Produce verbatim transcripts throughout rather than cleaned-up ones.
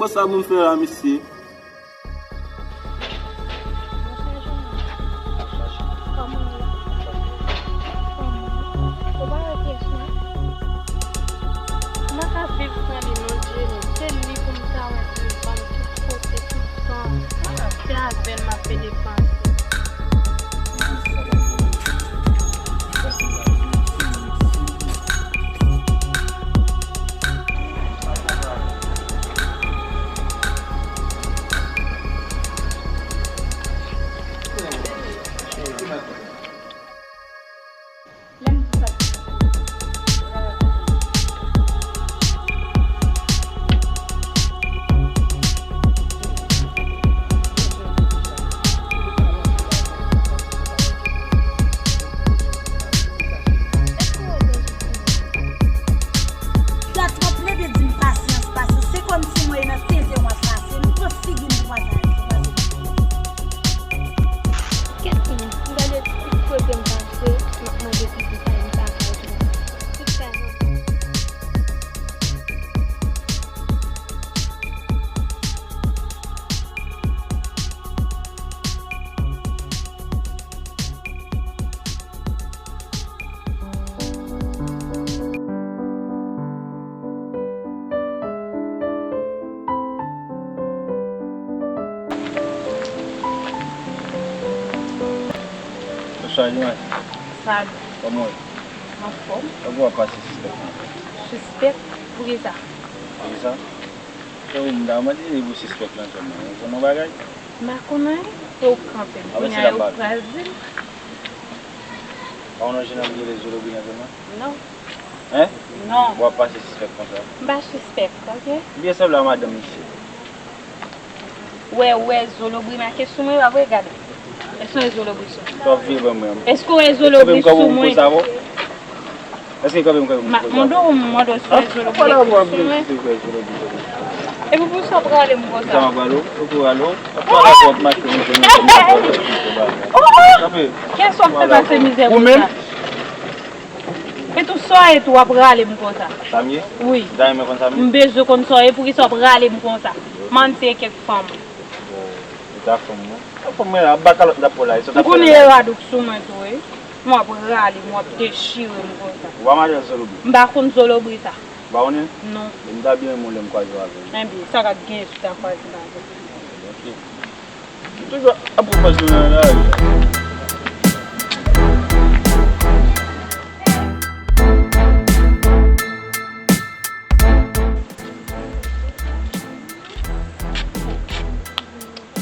Konsa pou m fè la, mesye. Monchè Jonas, kòman w ye? Kòman? Ou pa wè pyès mwen? M pa ka viv san li non, Jenny. Se li pou m ta wè devan m tout kote, tout tan. Se avè l m ap pede panse. Sa twò plede di m pasyans, pasyans. Se kòmsi mwen e nan sezi w m ap pase. M pran figi m pou pase. Kèt li, m gade tout kote m pase, m ap mande pitit sa li pa ka jwenn. Tout sa yo. Bonswa Jonas. Salut. Kòman w ye? Anfòm. Kòman w ap pase sispèk lan? Sispèk? Poukisa? Poukisa? Cheri, m ta mande pou sispèk lan sèlman. Ou konn yon bagay? M pa konn anyen. E ou k kanpe m. Kounye a yo pral di m. Pa konn yon jenòm ki rele Zolobri nan zòn nan? Non. Hein? Non. W ap pase sispèk konsa? M pa sispèk, oke? Byen sanble a madanm misye. Wè, wè, Zolobri make sou mwen, w ap regade. Èske w wè Zolobri sou mwen? Sa w ap vire ban mwen? Èske w wè Zolobri sou mwen? Èske kanpe m kanpe m poze avè w? M ap mande w, m mande w si w wè Zolobri sou mwen. Epi pou sa w prale m konsa? Sa w prale w? Ou prale w? Ou prale w? Kanpe. Kiyès w ap fè pase mizè konsa? Ou menm? E tou sa w ye tou w ap rale m konsa? Sa m ye? Wi. M ta renmen konn sa m ye. M bezwen konn sa w ye, poukisa w ap rale m konsa? Mande kèk fanm. Bon, ou ta fanm mwen. Fanm mwen la, ap ba kalòt m t ap pran la. M konnen e rad ou k sou mwen tou wi. M ap rale m, w ap dechire m konsa. Ou pa madanm Zolobri? M pa konn Zolobri sa. Ou pa konnen? Non. Men m ta byen renmen w lè m kwaze w avè l. Enben, sa k ap genyen si w ta kwaze m avè l? Ok. M toujou ap pran pòz mwen nan lari a.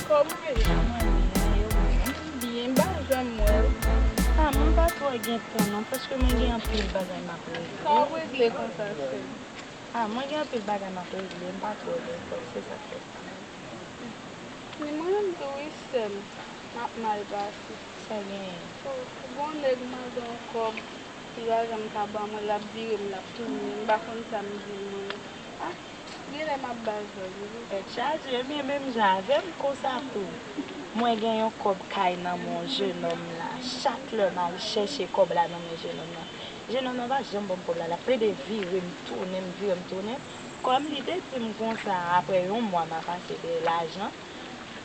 Kòman w ye? Mwen byen, e ou menm? M byen, m pa janm wè w. A, mwen pa twò gen tan non, paske mwen gen anpil bagay m ap regle. Sa w ap regle konsa, sè m? A, mwen gen anpil bagay m ap regle, m pa twò gen tan, se sa k fè. Ni mwen menm tou wi, sè m, m ap mal pase. Sa genyen? O, gon nèg mande yon kòb, li pa janm ka ban mwen, l ap vire m, l ap tounen m, m pa konn sa m di moun. A, genlè m ap ba zòl wi. Tèt chaje, ebyen menm jan avè m konsa tou. Mwen gen yon kòb kay nan men yon jenòm la, chak lè m al chèche kòb la nan men jenòm nan, jenòm nan pa janm ban m kòb la, l ap plede vire m tounen m, vire m tounen m. Kòm li te di m konsa, apre yon mwa m a pase dèyè lajan,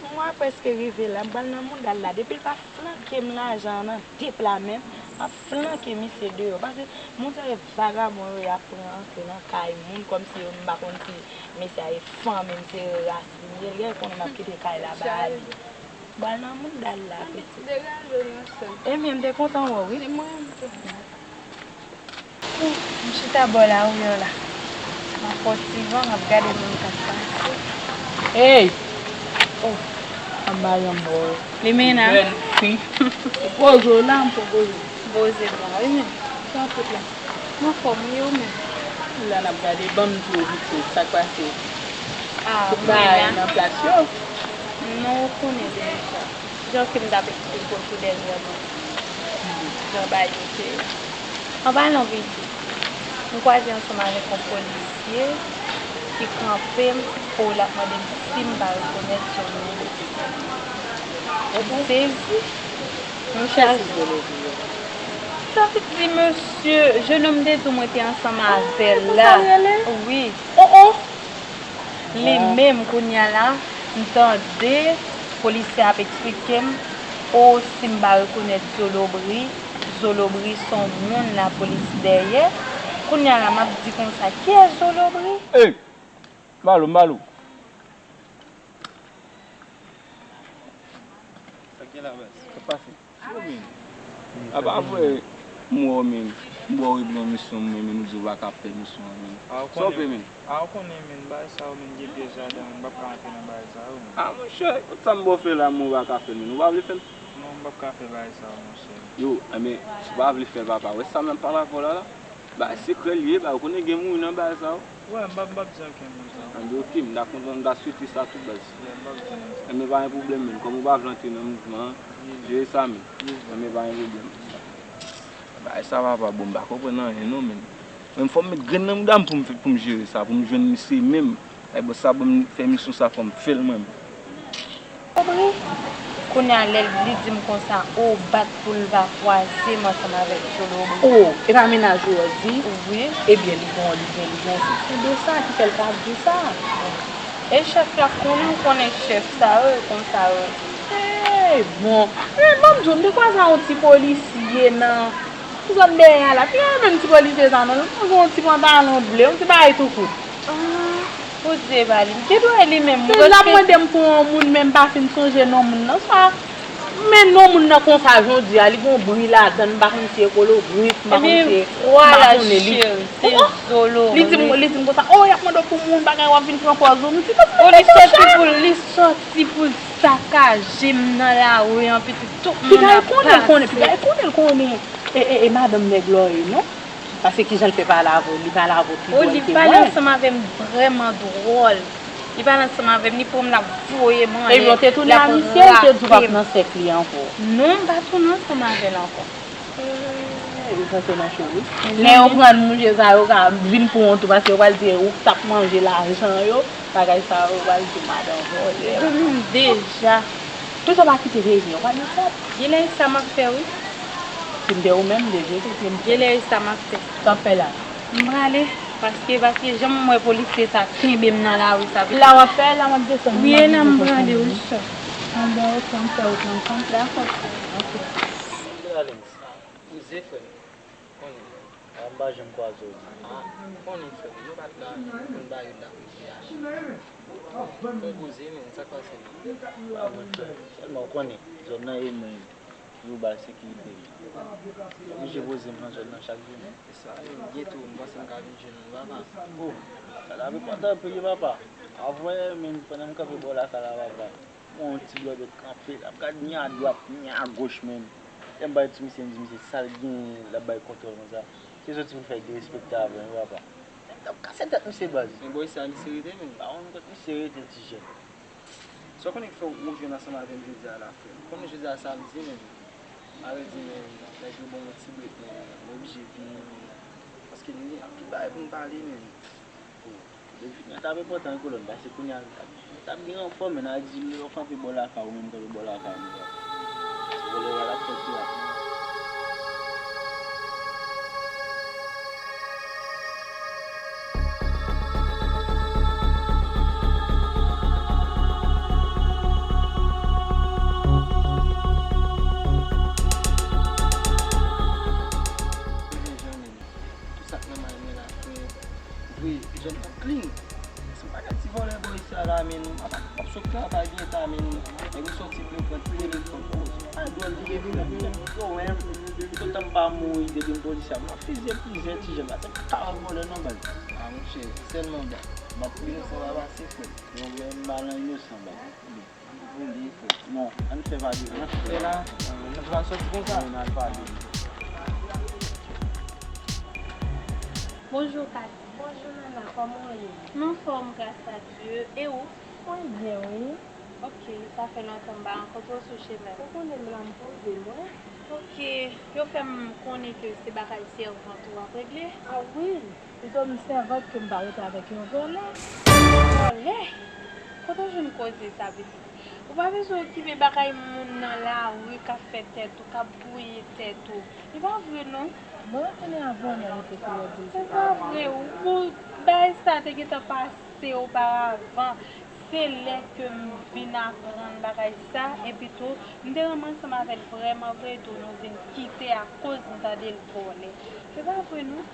yon mwa prèske rive la, m pral nan mouda l la, depi l pa flanke m lajan an nan de pla men m, m ap flanke misye deyò, paske moun sa yo vagabon yo, y ap pran antre nan kay moun, kòmsi yo, m pa konn si mesye a e fanmi m, se ras li ye, l genlè konnen m ap kite kay la ba li. M pral nan mouda l la, pitit. Degaje w non, sè m. Ebyen, m te kontan wè w wi. Ni mwen menm tou. M chita bò lari a la. M ap fè yon ti van, m ap gade moun k ap pase. Ey! O! Anba yon bò. Limena. Jèn fi. Ou poze w la, m poko poze. M poze m la, wi, men. Sa w ap fè la? M anfòm, wi, ou menm? La n ap gade, ban m di w vit fè, sa k pase? A, wi, la. Tout bagay nan plas yo? Non, ou konnen deja. Jan ke m t ap eksplike w tou dènyèman, jan bagay yo te ye a. An palan vide, m kwaze ansanm avèk yon polisye ki kanpe m, o, l ap mande m si m pa rekonèt Zolobri. M sezi. M chaje. Sa vle di mesye, jenòm te di w mwen te ansanm avè l la. Wi. O, o! Li menm, kounye a la, m tande polisye ap eksplike m, o, si m pa rekonèt Zolobri, Zolobri se yon moun lapolis dèyè. Kounye a la, m ap di konsa, kiyès Zolobri? Ey! Balo, balo. Sa k gen la, baz? Sa k pase? Yo, men. A pa vre, m wè w, men. M wè w regle yon misyon, men, men ou di w pa ka fè misyon an, men. Sa w fè, men? A, ou konnen, men, bagay sa yo, men, gen pyès ladan, men, m p ap ka antre nan bagay sa yo, men. A, monchè, tout sa m ba w fè la, men, ou pa ka fè l, men. Ou pa vle fè l? Non, m p ap ka fè bagay sa yo, monchè. Yo, enben, si w pa vle fè l, papa, wè sa m ap pale avè w la, la? Bagay sekrè l ye, ba, ou konnen gen mouri nan bagay sa yo. Wè, m p ap, m p ap di ankenn moun sa. Anben, oke, m ta kontan, m ta swete sa tou, baz. Wè, m p ap di moun sa. Enben, pa gen pwoblèm, menm. Kòm ou pa vle antre nan mouvman an, jere sa, menm. Enben, pa gen pwoblèm. Bagay sa, papa, bon, m pa konprann anyen, non, menm. Menm fò m met grenn nan mouda m pou m fè, pou m jere sa, pou m jwenn misye menm. Ay, bon, sa, bon, m fè misyon sa, fò m fè l, mwen menm. Zolobri. Kounye a, lè li di m konsa, o, bat pou l pa kwaze m ansanm avèk Zolobri. O, e pa mennaj ou a di? Wi. Ebyen, li gen, li gen, li gen yon soupson de sa ki fè l ka di sa. E chèf la konnen, ou konnen chèf sa yo, e konsa yo. Ey, bon. Men, ban m di w, m te kwaze a yon ti polisye nan Zòn dèyè a la, pi renmen ti polisye sa non, li pran yon ti pantalon ble, yon ti bagay tou kout. Ah, Bondye ba li. Li te dwe li menm. Se l ap mande m pou yon moun, men m pa fin sonje non moun nan. Sa, men non moun nan konsa jodi a, li gon bri ladan l, m pa konn si e Kologrit, m pa konn si e, m pa konnen li. Oh, oh. Li di m, li di m konsa, oh, y ap mande w pou moun, bagay, w ap vin pran pòz ou. M di, oh, li sòti pou, li sòti pou l sakaje m nan lari an, pitit, tout moun ap pase. Piga e konnen l konnen, piga e konnen l konnen. E, e, e madanm nèg la w ye, non? Paske kijan l fè pale avè w, li pale avè w pi dwòl ke mwen. O, li pale ansanm avè m vrèman dwòl. Li pale ansanm avè m, li pran m, l ap voye m anlè, l ap rape m. Epi w te tounen Ayisyen, l te di w p ap nan sèk li ankò. Non, m pa tounen ansanm avè l ankò. Ou panse nan cho wi. Lè yo pran mouche sa yo ka vin pou wont ou paske yo pral di ou k t ap manje lajan yo, bagay sa yo pral di madan vòlè. Deja. Toutan pa kite veye, ou pa gen kòb. Genlè e sa m ap fè wi. Si m te ou menm, m te jete pye m. Genlè e sa m ap fè. Sa w ap fè la? M prale, paske, paske jan m wè polisye sa kenbe m nan lari sa. La w ap fè, la m ap desann. Wi, e la m prale wi, chè. Anben, oke, m fè wout lan, m fè m dakò. Oke. Ou prale, m koze frè m. Konnen. A, m pa janm kwaze w. A, konnen frè m, nou pa t la pou n ba yo lapolis V I H. Fè koze, men, sa k pase menm? Pa mwen frè m. Sèlman w konnen, zòn nan e mwen, toujou ba l sekirite li. Oblije poze m nan zòn nan chak jounen. E sa, e, byento, m panse m ka vin jwenn ou, papa. O, sa ta vin kontan anpil wi, papa. Avè, men, pandan m kanpe bò lakay la, papa. Yon ti blòdè kanpe, l ap gad ni a dwat, ni a goch menm. Lè m bay ti misye, m di misye sa l genyen, l ap bay kontwòl konsa. Se soti pou l fè derespekte avè m wi papa. Men m t ap kase tèt misye baz. Men bòy sa misye rete menm. Pa konn kot misye rete ti jèn. Sa w konnen k fè w jwenn ansanm avè m jodi a la frè m. Konnen jodi a samdi menm. Mardi menm, nèg yo ban m yon ti brek menm. M oblije vini menm. Paske nou gen anpil bagay pou n pale menm. Depi nan t ap enpòtan wi kolòn, paske kounye a, t ap gen ranfò, men n a di lè w kanpe bò lakay ou, menm kanpe bò lakay nou la. Vòlè a l ap fè tou ap. Tout sa k nan may mwen la, frè. Vre, zòn nan clean. Se yon pakèt ti vòlè bò isi a la, men. M ap, m ap sot travay gentan, men. Nèg yo soti ple pran ple men kont. O, se pa dwòl li ye, frè. Yo, men, toutan m pa mouri, depi m polisye, m ap fizye plizyè ti jèn la. Se pa vòlè non, baz. A, monchè, sèlman, baz. M ap inosan pa pase, frè. Yo, men, m pa nan inosan, baz. Ou vle, frè. Non, ann fè pa de ann fè. Fè la, nou pral sòti konsa. Wi, n al pale. Bonjou, Kati. Bonjou, Nana, kòman w ye? M anfòm, gras a Dye. E ou? Mwen byen, wi. Oke, sa fè lontan m pa rankontre w sou chemen. Ou konnen m la, m poze mwen. Oke, yo fè m konnen ke se bagay sèvant ou w ap regle. A wi, pito m sèvant ke m pa rete avèk yon vòlè. Vòlè? Kote w jwenn koze sa, pitit? Ou pa bezwen okipe bagay moun nan lari k ap fè tèt ou, k ap bwouye tèt ou. E pa vre non. Mwen retounen a vòlè rete koulè de. Se pa vre, ou, ou, bagay sa te gentan pase. Se oparavan, se lè ke m vin aprann bagay sa, epi tou, m te renmen ansanm avè l vrèman vre, epi tou nou vin kite akoz m tande l vòlè. Se pa vre non.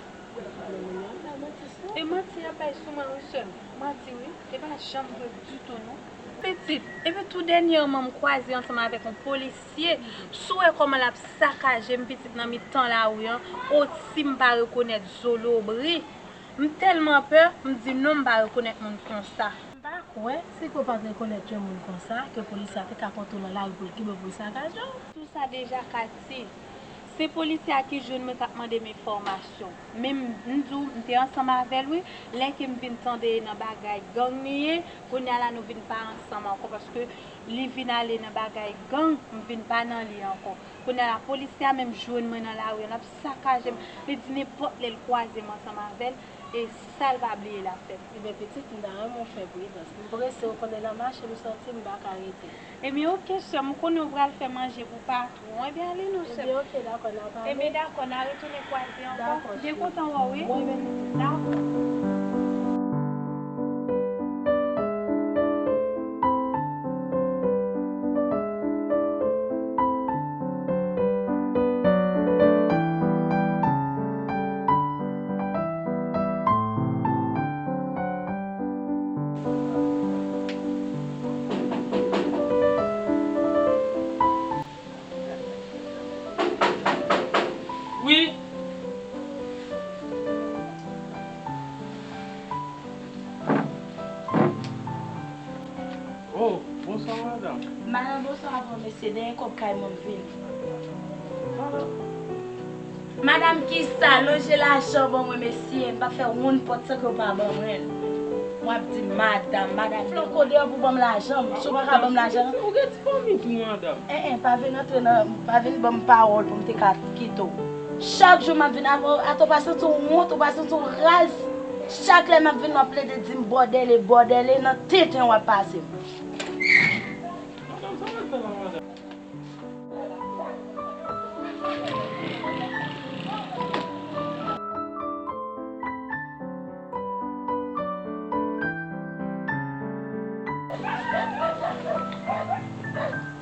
E manti y ap bay sou mwen wi sè m. Manti wi. E pa janm vre ditou non. Pitit, epi tou dènyèman m kwaze ansanm avèk yon polisye. Si w wè kòman l ap sakaje m pitit nan mitan lari an, o si m pa rekonèt zolobri. M tèlman pè, m di non, m pa rekonèt moun konsa. M pa kwè, si ke w pa t rekonèt yon moun konsa, ke polisye a te ka kontwole lari pou l kenbe w pou l sakaje w. Tout sa deja Katy. Se polisye a ki jwenn mwen k ap mande m enfòmasyon. Men m, m di w, m te ansanm avè l wi. Lè ke m vin tande nan bagay gang li ye, kounye a la nou vin pa ansanm ankò paske li vin ale nan bagay gang, m vin pa nan li ankò. Kounye a la polisye a menm jwenn mwen nan lari an, l ap sakaje m. Li di nenpòt lè l kwaze m ansanm avè l, e sa l pa bliye l ap fè m. Ebyen pitit, m ta renmen w fè pridans. M prese, w konnen nan mache m sòti, m pa ka rete. Ebyen oke sè m, ou konnen w pral fè manje pou patwon. Ebyen ale non sè m. Ebyen oke, dakò, n a pale. Ebyen dakò, n a retounen kwaze ankò. Dakò, cheri. M byen kontan wè w wi. Mwen menm tou. Dakò. Wi. Oh, bonswa madanm. Madanm, bonswa, bon mesye, dèyè kòb kay mwen m vini. Madanm, kisa? Lonje lajan ban mwen, mesye. M p ap fè wonn pòt san ke w pa ban mwen l. W ap di madanm, madanm. Flanko deyò pou ban m lajan m. Si w pa ka ban m lajan. Ou gen ti fanmi tou, madanm. En, en, pa vin antre nan, pa vin ban m pawòl pou m te ka kite w. Chak jou m ap vin avè w, atò w pa santi w wont, ou pa santi w raz. Chak lè m ap vin, w ap plede di m bòdèle, bòdèle, nan tenten w ap pase m. Madanm, sa w al fè la, madanm?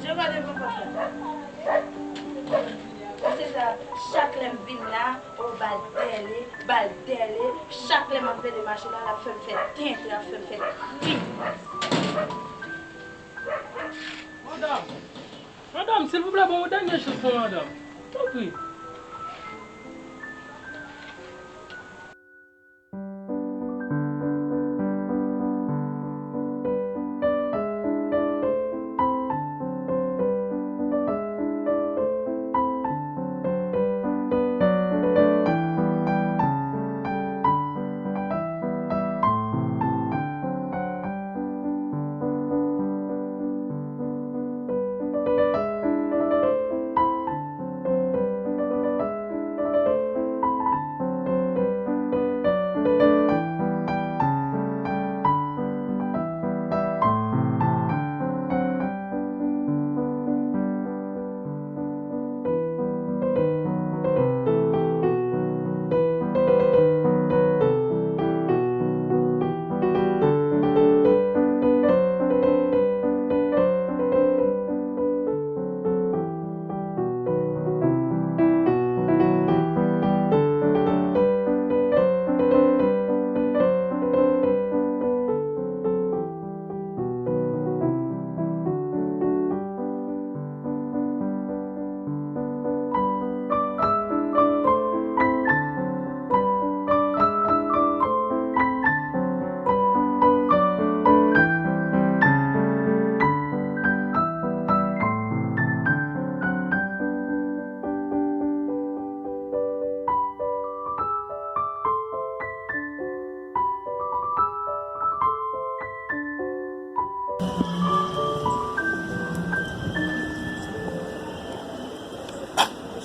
Je vais devan pòt la. Se sa, chak lè m vin la, o, bòdèle, bòdèle, chak lè m ap plede mache la, l ap fè m fè tenten, l ap fè m fè kri. Madanm! Madanm, silvouplè, ban m yon dènye chans non, madanm. Tanpri.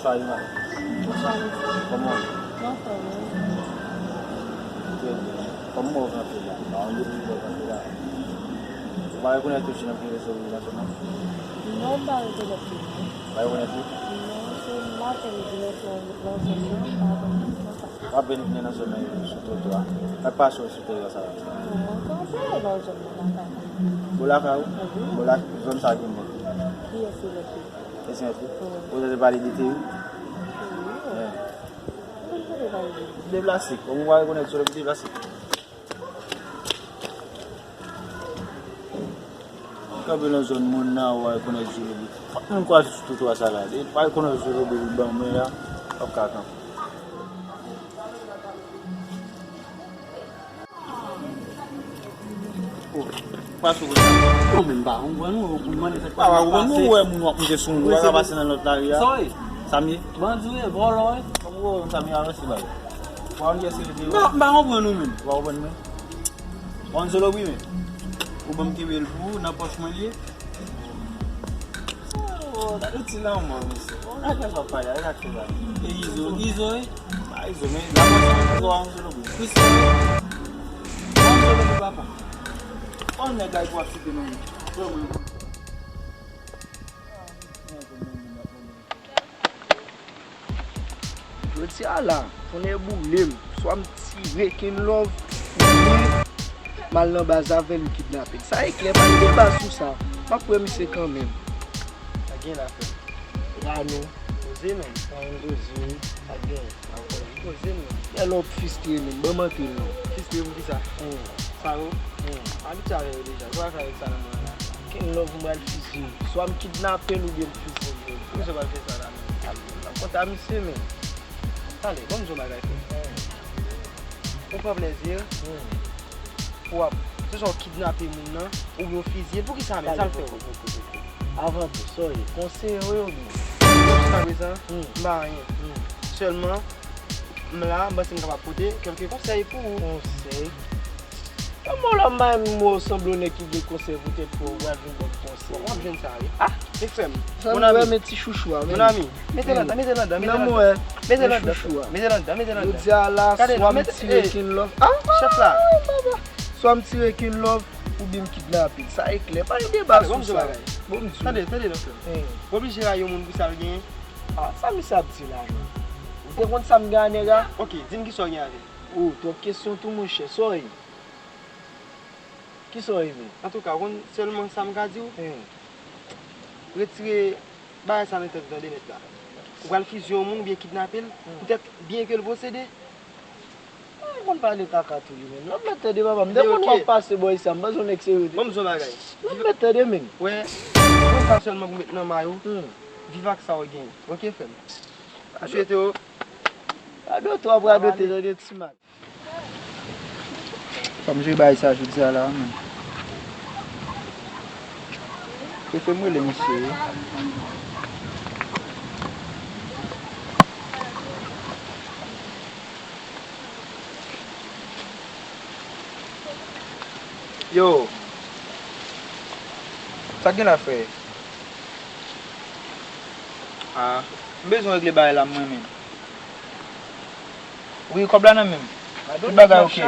Bonswa, Lina. Bonswa, mesye. Kòman w ye? Mwen anfòm, wi. Trè byen. Kòman w rantre la? Pa yon depi w rantre la. Ou pa rekonèt yon ti nonm ki rele Sophie nan zòn nan? Non, m pa rekonèt li, non. Ou pa rekonèt li? Non, se maten m vin antre nan zòn nan, m pa konn li konsa. W ap vin nan zòn nan sou twotwa. Sa k pase w sou twotwa sa a? Bon, mwen kanpe. Ou pa zòn nan lakay mwen. Bò lakay ou? Mhm. Bò la, zòn sa ki bon. Kiyès se lòt li? Kiyès se lòt li? Mhm. Ou tande pale de Teri? Mhm. Yeah. Mwen tande pale de li. Deplase. Kòm ou pa rekonèt se lòt li deplase. Kanpe nan zòn moun nan, ou pa rekonèt Zolobi. Fòk moun kwaze sou twotwa sa la. Depi pa rekonèt Zolobi, ban mwen la, w ap ka kanpe. Oh, pase w konsa. Non, men m pa konprann ou, ou mande sa k pase. Pa konprann ou, wè moun w ap moute sou moun, ou pa ka pase nan lòt lari a. Sa w ye? Sa m ye? Bandi w ye, vòlò w ye. Kòm ou wè w sa m ye avanse bay. Ou pa konn kiyès ki rete yo? M pa, m pa konprann ou menm. Ou pa konprann mwen? Ou konn Zolobi men. Ou ban m kenbe l pou ou, nan pòch mwen l ye. Oh, gade ti lanmò, mesye. Oh, gade sa w ap pale, gade sa w ap pale. E Izo, Izo, wi. Pa Izo, men la mwen se Izo a Anzolo, bro. Christian, Anzolo, papa. Konn nèg la pou ap site non. Vrèman. Jodi a la, tonnè boule m, swa m tire Kenlove, oubyen m al nan baz avè l, m kidnape l. Sa e klè, pa gen deba sou sa. M ap wè misye kanmenm. Sa gen la, frè? Rano. Poze non. Rano poze, wi. Sa gen. Poze non. Lè lè w ap fistre menm, ban m antre l non. Fistre pou kisa? Hmm. Sa yo? Hmm. Abitye avè yo deja. Sa w ap fè avèk sa nan men w la? Kenlove, m pral fizye l. Swa m kidnape l oubyen m fizye l jodi a. Poukisa w pral fè sa la menm? N ap konn ta misye menm. Tande, ban m di w yon bagay, frè. Ou pran plèzi, hmm, pou w ap, se swa w kidnape moun nan, oubyen w fizye l. Poukisa menm? Sa l fè w? Avan tou, sa w ye? Konseye w ye oubyen? Jiska prezan, hmm, m pa anyen. Hmm. Sèlman, m la, m panse m kapab pote kèlke konsèy pou ou. Konsèy? Kòman w la m pa menm wè w sanble yon nèg ki gen konsèy pou tèt pou w, w pral vin ban m konsèy? W ap jwenn sa, wi. Ah, men frè m, mon ami. Frè m, men ti chouchou a, men. Mon ami, mete l anndan, mete l anndan, mete l anndan. Mete l anndan, frè m. Mete l anndan, mete l anndan. Jodi a la, swa m tire Kenlove. Ah, chèf la. Swa m tire Kenlove, oubyen m kidnape l. Sa e klè. Pa gen deba sou sa. Bon, m di w. Tande, tande non, frè m. Ou oblije rayi yon moun pou sa l genyen? Ah, sa misye ap di la menm? Ou te konn sa m gen a nèg la? Ok, di m kisa w gen avè l. Oh, twòp kesyon tou, monchè. Sa w ye? Kisa w ye menm? Antouka, ou konn sèlman sa m ka di w? Retire bagay sa nan tèt ou, tande nèt la. Ou pral fizye yon moun oubyen kidnape l, hmm, poutèt byen ke l posede. Ah, ou konn pale kaka tou li menm. L ap mèt tande papa m. Depi w ap pase bò isi a, m panse yon nèg serye wi. Ban m di w yon bagay. L ap mèt tande menm. Wè, ou konn sa sèlman pou met nan may ou. Hmm. Viv ak sa w genyen. Ok, frè m. M swete w. Radote w ap radote, tande ti mal. Fò m jere bagay sa jodi a la, man. Prefere m rele misye wi. Yo. Sa k gen la, frè? Ah, m bezwen regle bagay la mwen menm. Wi, kòb la nan men m. Tout bagay oke.